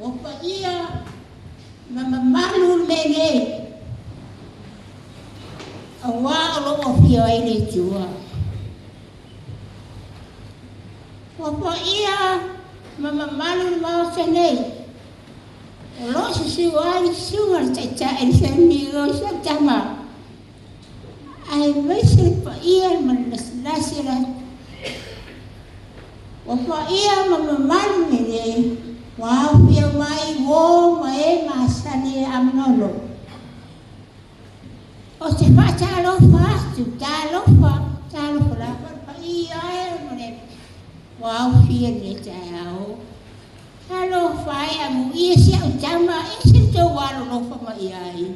Ua paia ma mamalu le mea nei, auā o lo o afio ai le Atua. Ua paia ma mamalu le Maota nei, o lo o susu ai le Susuga i le Taitai le Feagaiga o si au tama, aemaise le paia ma le lasilasi o le Ua paia ma mamalu lenei ua aofia mai uo ma e masani e Amanono. Ou te faatalofa atu, talofa, talofa lava le paia e o le ua aofia i lenei taeao. Talofa e, amuia si au tama, e ese le tou alolofa mai ai.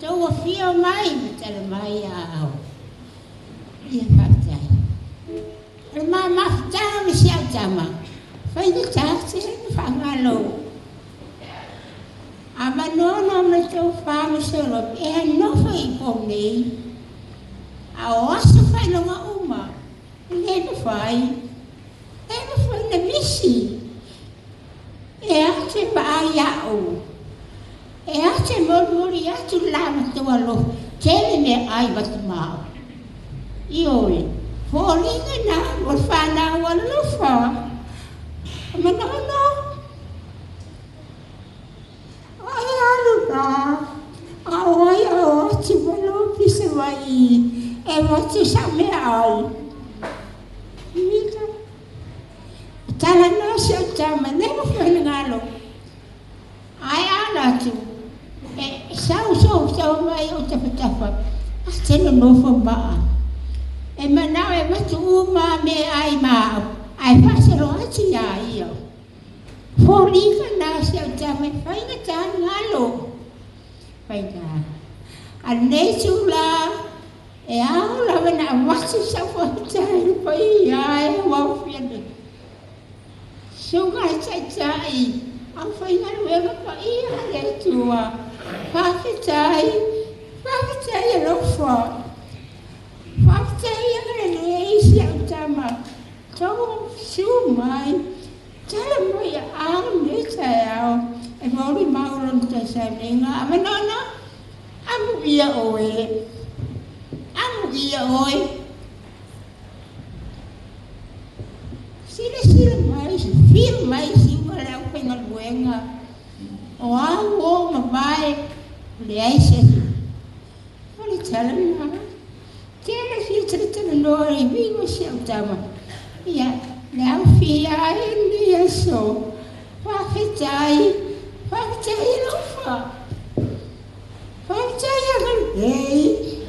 Tou afio mai ma tala mai aao. Ia faafetai. O le ma mafutaga ma si au tama, faigata tele na faagalo. A Manono ma le tofa ma Solopi e nofo i Upolu nei, a o aso faailoga uma, e le mafai, e mafai na misi. E atu e vaai au, e atu e molimoli atu le la matua alofa, tele meaai vatumao. Ioe, foliga na mo le fanau alofa. O Manono, ai alu la, a o ai a o atu ma lou pisa mai e avatu sau meaai. Mika, talanoa si au tama, le mafai ona galo. Ae a alu atu, e sau sou tau mai ou tafatafa, a te nonofo maa. E manao e avatu uma meaai ma au, ae faasolo atu iā ia. Foliga na si au tama e faigata ona galo. Faigata. A o lenei itulā, e ao lava ona avatu sau faafetai i le paia e ua aofia nei. Susuga i le Taitai, aufaigaluega paia a le Atua, faafetai, faafetai alofa, faafetai agalelei si au tama, tou susu mai, tala mai aao lenei taeao, e molimau lona toe sauniga, a Manono, amuia oe, amuia oe. Silasila mai, fia mai susuga le aufaigaluega, o au o mavae, leai se isi. O le tala lena. Tele fia talatalanoa i uiga o si au tama. Ia, le aofia ai o lenei aso. Faafetai, faafetai alofa. Faafetai agalelei.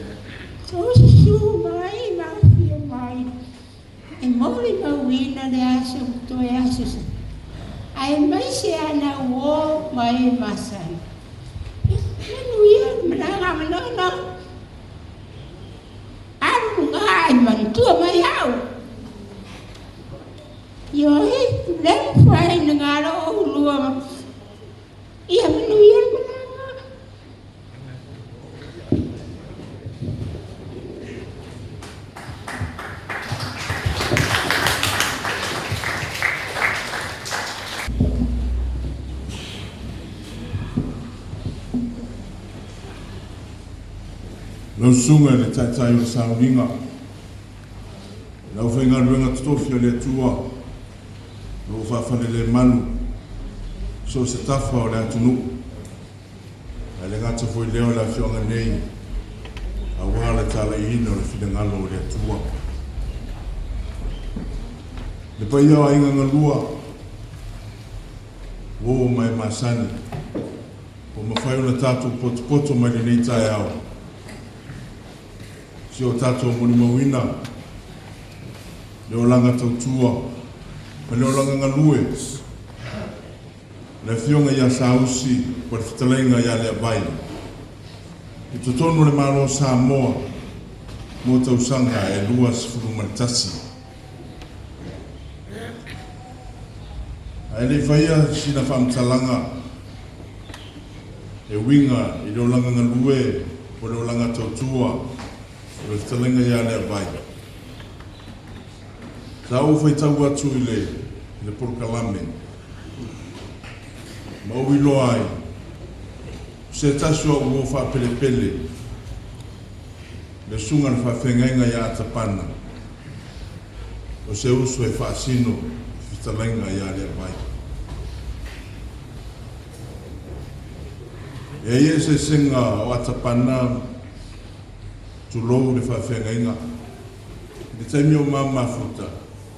Tou susu mai ma afio mai. E molimauina le aso ma toe aso aemaise ana uo ma e masani. Manuia le malaga a Manono. Alu luga ae manatua mai au. Ioe, le mafai ona galo oulua. Ia manuia le malaga. Lau Susuga i le Taitai o le Sauniga, le aufaigaluega totofi a le Atua, o lo o faafalelemalu i so o se tafa o le atunuu. Ae le gata foi lea o le afioaga nei, aua le talaiina o le finagalo o le Atua. Le paia o aiga galua, ua oo mai masani, ua mafai ona tatou potopoto mai lenei taeao, si o tatou molimauina le olaga tautua ma le olaga galue. Le Afioga ia Saausi po le Fetalaiga ia Leavai i totonu o le Malo o Samoa mo tausaga e 21. Ae le i faia sina faamatalaga e uiga i le olaga galue po le olaga tautua o le Fetalaiga ia Leavai, sa ou faitau atu i le polokalame. Ma ou iloa ai, o se tasi o au uo faapelepele, le susuga i le faafeagaiga ia Atapana, o se uso e faasino i fetalaiga ia Leavai. E i ai eseesega o Atapana, tulou le faafeagaiga, i le taimi o ma mafuta,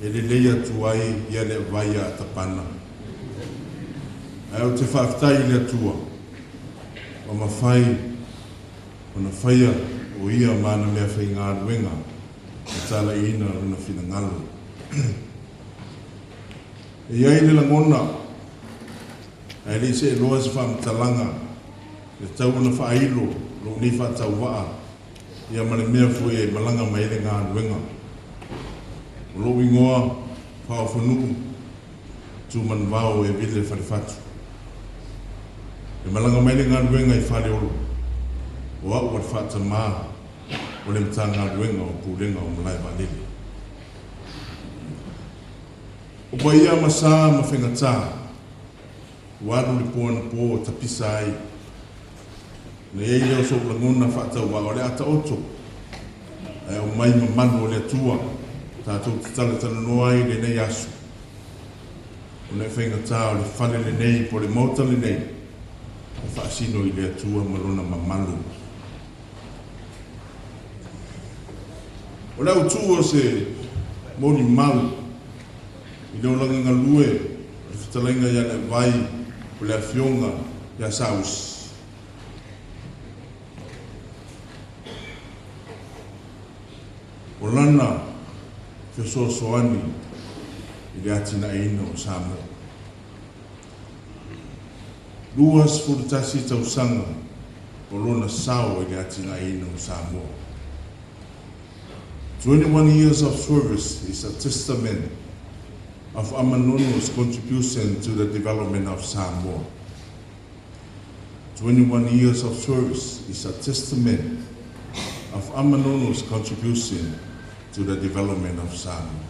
e lelei atu ai ia Leavai ia Atapana. Ae ou te faafetai i le Atua, ua mafai ona faia o ia ma ana meafaigaluega e talaiina lona finagalo. E i ai le lagona, ae le i seeloa se faamatalaga, e tatau ona faailo lou nei faatauvaa ia ma le mea foi e malaga mai ai le galuega. O lou igoa faaofonuu, Tumanuvao e Vile Falefatu. E malaga mai le galuega i Faleolo, o au o le faatamā o le Matagaluega o Pulega o Malae Vaalele. O paia ma sa ma faigata, ua alu le po anapo o tapisa ai. Ona i ai lea o sou lagona faatauvaa o le a taoto, ae aumai mamalu o le Atua tatou te talatalanoa ai i lenei aso. Ona e faigata o le fale lenei po o le maota lenei e faasino i le Atua ma Lona mamalu. O le autu o se molimau i le olaga galue o le fetalaiga ia Leavai o le Afioga ia Saausi. O lana fesoasoani i le atinaeina o Samoa. 21 tausaga o lona sao i le atinaeina o Samoa. 21 years of service is a testament of Amanono's contribution to the development of Samoa. 21 years of service is a testament of Amanono's contribution to the development of Samoa.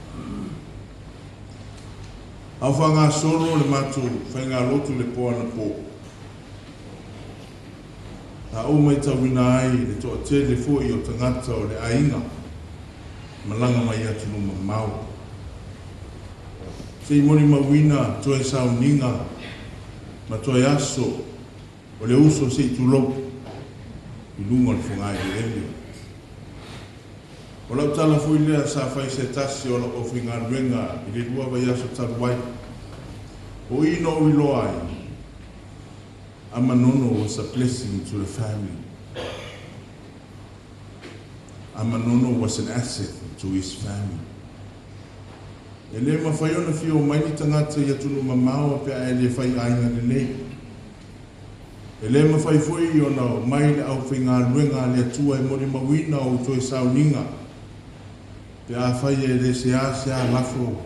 A o faagasolo le matou faigalotu i le po anapo, sa ou maitauina ai le toatele foi o tagata o le aiga malaga mai atunuu mamao. Se i molimauina toe sauniga ma toe aso o le uso se i tulou i luga o le fogaeleele. O lau tala foi lea sa fai se tasi o lau aufaigaluega i le 2 vaiaso talu ai. O i na ou iloa ai, Amanono was a blessing to the family. Amanono was an asset to his family. E le mafai ona fia omai ni tagata i atunuu mamao pe a e le fai aiga lelei. E le mafai foi ona omai le aufaigaluega a le Atua e molimauina ou toe sauniga pe afai e le seasea lafo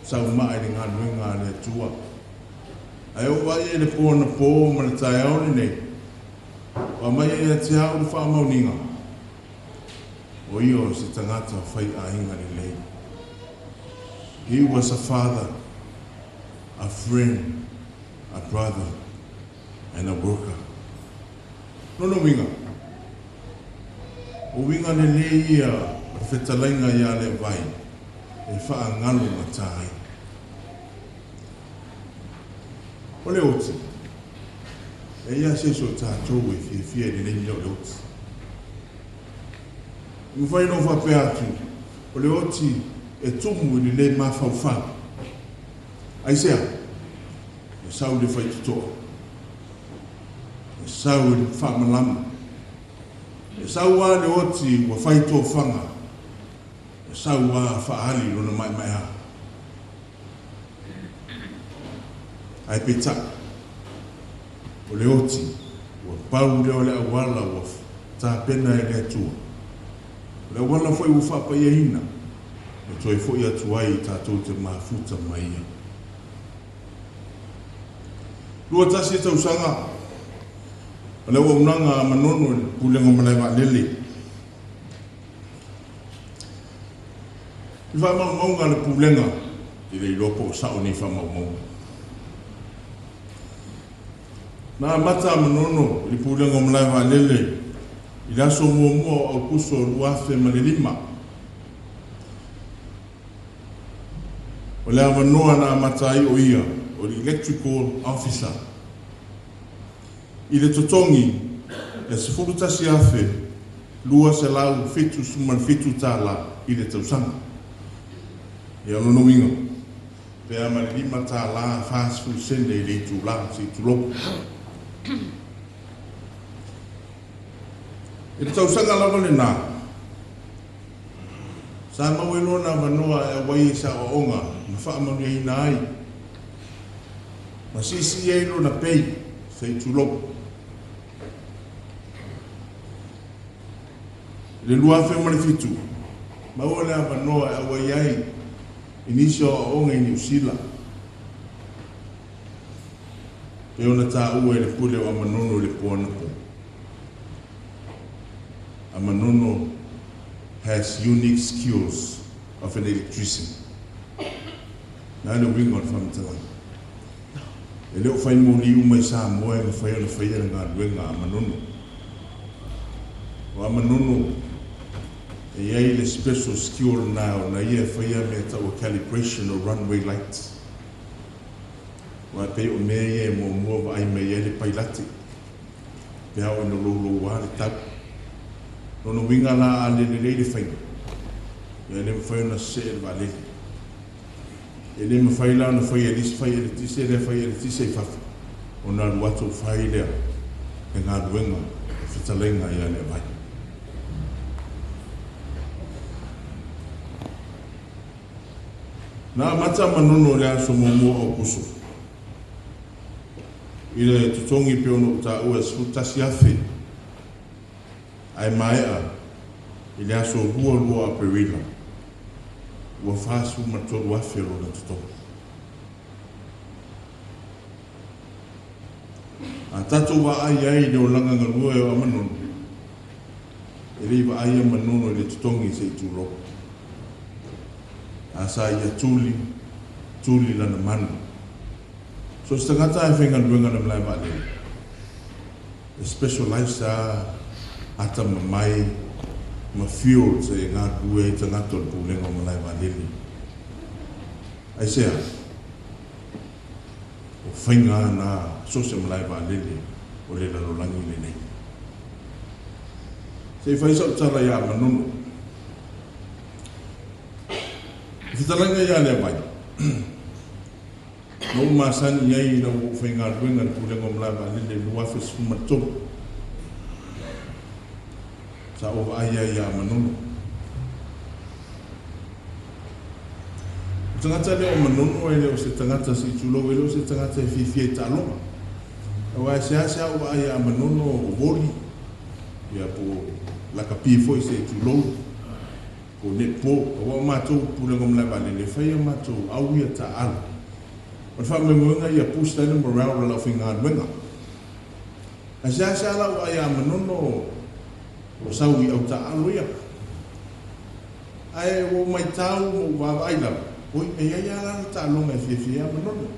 sau maa i le galuega a le Atua. Ae ou vaai ai i le po anapo ma le taeao lenei, ua aumai ai ia te au le faamaoniga, o ia o se tagata fai aiga lelei. He was a father, a friend, a brother and a worker. Lona uiga, o uiga lelei ia o le fetalaiga ia Levi e faagalo gata ai. O le oti, e i ai lava se isi o tatou e fiafia i lenei mea o le oti. E mafai ona ou faapea atu, o le oti e tumu i le le mafaufau. Aisea? E sau i le faitotoa. E sau i le faamalama. E sau lava le oti ua fai tofaga. E sau lava faaali lona maemaea. Ae peitai, o le oti, ua pau lea o le auala ua tapena e le Atua. O le auala foi ua faapaiaina e toe foi atu ai tatou te mafuta ma Ia. 21 tausaga o le auaunaga a Manono i le Pulega o Malae Vaalele. I faamaumauga a le Pulega, e le iloa po o sao nei faamaumauga. Na amata a Manono i le Pulega o Malae Vaalele i le aso muamua o Aokuso 2005. O le avanoa na amata ai o ia o le Electrical Officer i le totogi e $11,277 i le tausaga. Ia, o lona uiga, pe a ma le $5.40 i le itula, se i tulou. I le tausaga lava lena, sa maua ai lona avanoa e auai ai i se aoaoga na faamanuiaina ai ma siisii ai lona pei, se i tulou. I le 2007, maua le avanoa e auai ai i nisi o aoaoga i Niu Sila, pei ona taua e le pule o Amanono i le po anapo. Amanono has unique skills of an electrician. O le a le uiga o le faamatalaga? E le o fai moli uma i Samoa e mafai ona faia le galuega a Manono. O a Manono, e i ai le special skill lena ona ia e faia mea e tau o calibration o runway lights. Aua e pei o mea ia e muamua vaai mai ai le pailate pe a oo ina louloua le tau. Lona uiga la a le lelei le faiga, ia e le mafai ona sesee le vaalele. E le mafai la ona fai e le isi fai eletise lea fai eletise i fafo ona alu atu fai lea le galuega o fetalaiga ia Leavai. Na amata Manono i le aso muamua o Aokuso i le totogi pei ona ou taua e 11,000 ae maea i le aso 22 o Aperila ua 43,000 lona totogi. A tatou vaai ai i le olaga galue o Amanono, e le i vaai a Manono i le totogi se i tulou. A sa ia tuli, tuli lana manu. So se tagata e faigaluega i le malae vaalele, e specialise a atamamai ma fields e galulue ai tagata o le Pulega o Malae Vaalele. Aisea? O faiga a na so se malae vaalele o le lalolagi lenei. Se i fai sau tala ia Manono. O fetalaiga ia Leavai, Na ou masani ai ina ua ou faigaluega i le Pulega o Malae Vaalele i le 2013. Sa ou vaai ai ia Manono. O le tagata lea o Manono e le o se tagata se i tulou, e le o se tagata e fiafia i taaloga. Aua e seasea ou vaai ia Manono o voli, ia po o lakapi foi se i tulou. Po o netball, aua o matou i Pulega o Malae Vaalele e fai a matou au ia taaalo. O le faamoemoega ia boost ai le morale o le aufaigaluega. Ae seasea la ou vaai ia Manono o sau i au taaalo ia. Ae ua ou maitau ma ou vaavaai lava, oi, e i ai lava la le taaloga e fiafia ai a Manono.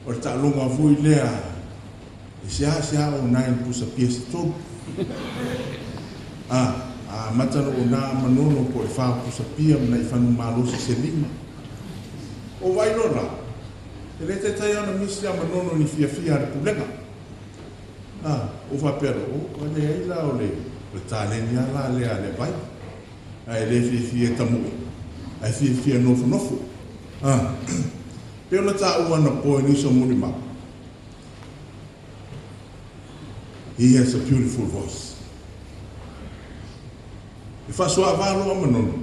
O le taaloga foi lea e seasea ona ai le pusa pia se tolu. A, a amata ona ona a Manono po o le fa o pusa pia ma nai fanumalosi se lima. O vai loa la, e le taitai lava ona misi ia Manono ni fiafia a le pulega. A, ou faapea loa, o, e leai la o le taleni lava la lea a le vai. Ae le fiafia e tamu'e, ae fiafia e nofonofo. A, pei ona taua anapo e nisi o molimau. He has a beautiful voice. E faasoaava loa Manono,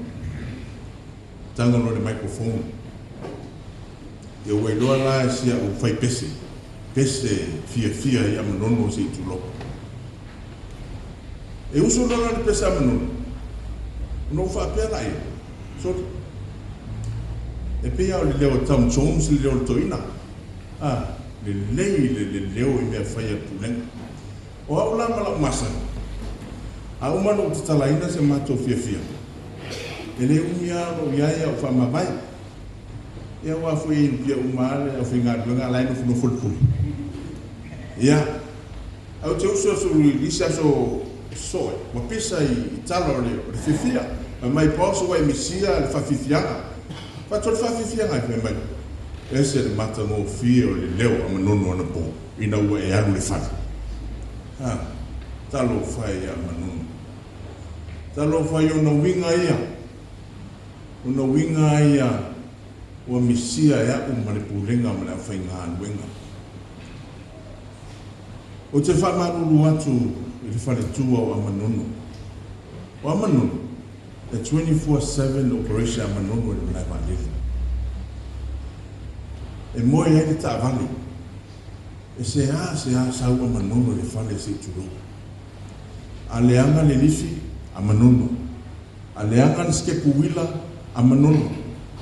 tago loa i le microphone. Ia ua iloa la e si au fai pese, pese fiafia ia Manono se i tulou. E usu loa la le pese a Manono, ona ou faapea laia, Soli, e pei lava o le leo o Tom Jones le leo o le toeaina. A, lelei le leleo i mea fai a le Pulega. O au la ma lau masani, a uma ona ou tatalaina se matou fiafia, e le umi lava ona ou i ai a ou faamavae. Ia aua foi e inupia uma lava le aufaigaluega a la e nofonofo i le pule. Ia, ae ou te usu atu i le isi aso soe, ua pisa i tala o le fiafia. Fai mai, Boss, ua e misia le faafiafiaga. Fai atu, O le faafiafiaga e? Fai mai, Ese le matagofie o le leo a Manono anapo ina ua e alu i le fale. Ha, talofa e ia Manono. Talofa i ona uiga ia. Ona uiga ia ua misia e a'u ma le Pulega ma le aufaigaluega. Ou te faamalulu atu i le faletua o Amanono. O Amanono, e 24/7 operation a Manono i le malae vaalele. E moe ai le taavale. E seā seā sau a Manono i le fale se i tulou. A leaga le lifi, a Manono. A leaga le sikepu uila, a Manono.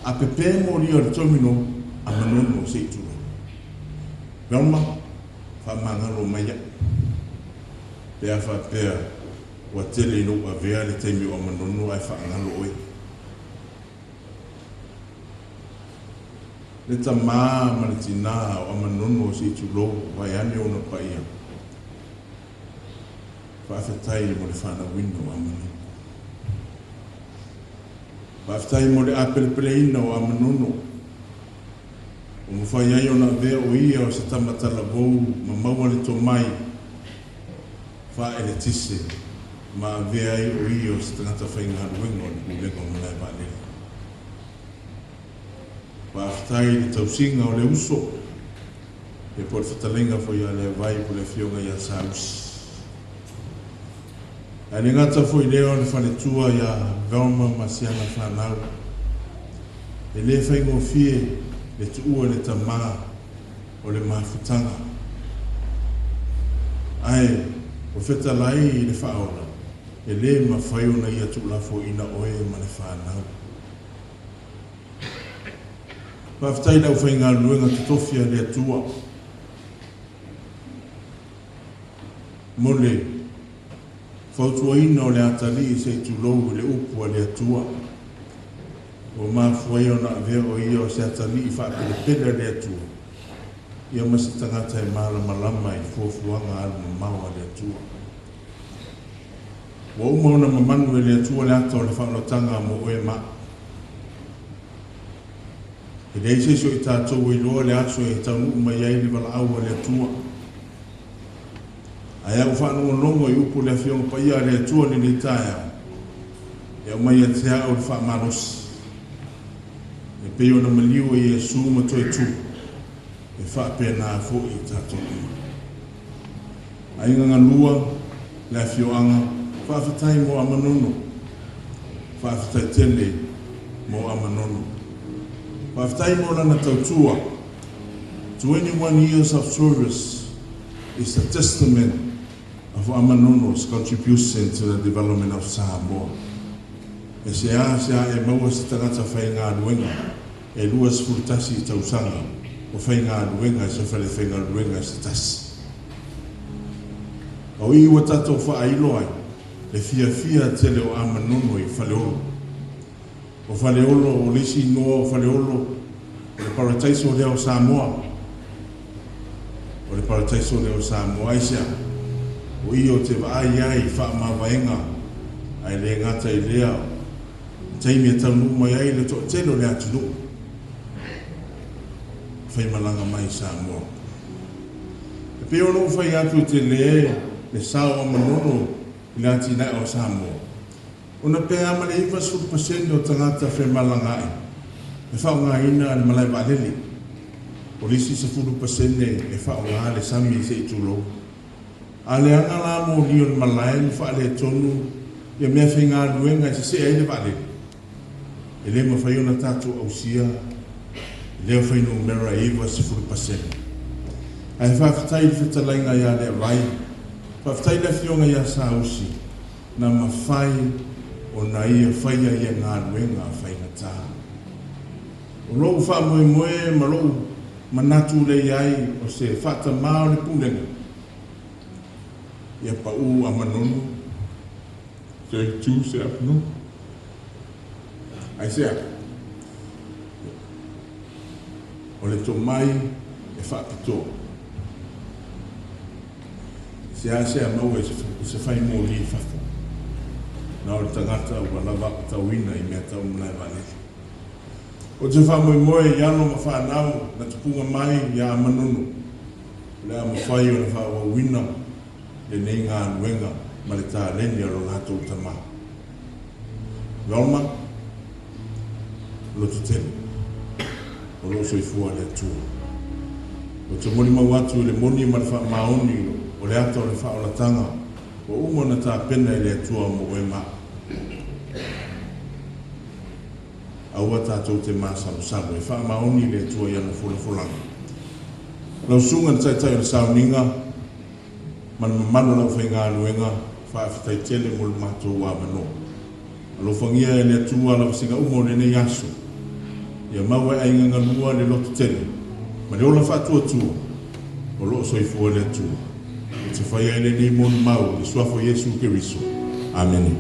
A pepē molia o le terminal, a Manono se i tulou. Velma, faamagalo mai a'u. Pe a faapea ua tele ina ou avea le taimi o Amanono ae faagalo oe. Le tamā ma le tinā o Amanono se i tulou vaeane ona paia. Faafetai mo le fanauina o Amanono. Faafetai mo le apelepeleina o Amanono. Ua mafai ai ona avea o ia o se tama talavou ma maua le tomai faa-eletise ma avea ai o ia o se tagata faigaluega o le Pulega o Malae Vaalele. Faafetai i le tausiga o le uso, ia po o le fetalaiga foi ia Leavai po o le afioga ia Sausi. Ae le gata foi i lea o le faletua ia Velma ma si ana fanau. E le faigofie le tuua i le tama o le mafutaga. Ae ua fetalai i le Faaola, e le mafai ona ia tuulafoaiina oe ma le fanau. Faafetai i le aufaigaluega totofi a le Atua mo le fautuaina o le atalii se i tulou i le upu a le Atua. Ua mafua ai ona avea o ia o se atalii faapelepele a le Atua, ia ma se tagata e malamalama i fuafuaga alumamao a le Atua. Ua uma ona mamanu e le Atua le ata o le faaolataga mo oe ma a'u. E leai se isi o i tatou e iloa le aso e taunuu mai ai le valaau a le Atua. Ae a ou faalogologo i upu o le Afioga Paia a le Atua i lenei taeao, e aumai ia te au le faamalosi, e pei ona maliu e Iesu ma toe tu, e faapena foi i tatou uma. Aiga Galua, le afioaga, faafetai mo Amanono. Faafetai tele mo Amanono. Faafetai mo lana tautua. 21 years of service is a testament of Amanono's contribution to the development of Samoa. E seāseā e maua se tagata faigaluega e 21 tausaga o faigaluega i se fale faigaluega se tasi. O i ua tatou faailo ai le fiafia tele o Amanono i Faleolo. O Faleolo, o le isi inoa o Faleolo, o le parataiso lea o Samoa. O le parataiso lea o Samoa. Aisea? O i ou te vaai ai i faamavaega, ae le gata i lea, o taimi e taunuu mai ai le toatele o le atunuu e faimalaga mai i Samoa. E pei ona ou fai atu e tele le sao a Manono i le atinae o Samoa, Ona pe a ma le 90% o tagata femalagaai e faaaogaina le malae vaalele, o le isi 10% e faaaoga le sami se i tulou. A leaga la moli o le malae ma faaletonu ia meafaigaluega e sesee ai le vaalele, e le mafai ona tatou ausia lea fuainumera e 90%. Ae faafetai i le fetalaiga ia Leavai, faafetai i le afioga ia Sausi, Na mafai ona ia faia ia galuega faigata. O lou faamoemoe ma lou manatu lea i ai o se faatamā o le Pulega, ia paū a Manono, 32 se avanoa. Aisea? O le tomai e faapitoa. Seasea maua i se fai moli i fafo, na o le tagata ua lava aotauina i mea tau malae vaalele. Ou te faamoemoe i alo ma fanau na tupuga mai ia Manono, o le a mafai ona faaauauina lenei galuega ma le taleni a lo latou tama. Velma, lototele, o lo o soifua le Atua. Ou te molimau atu i le moni ma le faamaoni o le ata o le faaolataga ua uma ona tapena e le Atua mo oe ma au. Aua tatou te masalosalo, e faamaoni le Atua i ana folafolaga. Lau Susuga i le Taitai o le Sauniga ma le mamalu o le aufaigaluega, faafetai tele mo le matou avanoa. Alofagia e le Atua lavasiga uma o lenei aso, ia maua e aiga galua le lototele ma le ola faatuatua o lo o soifua le Atua. Ou te faia ai lenei molimau i le suafa o Iesu Keriso. Amene.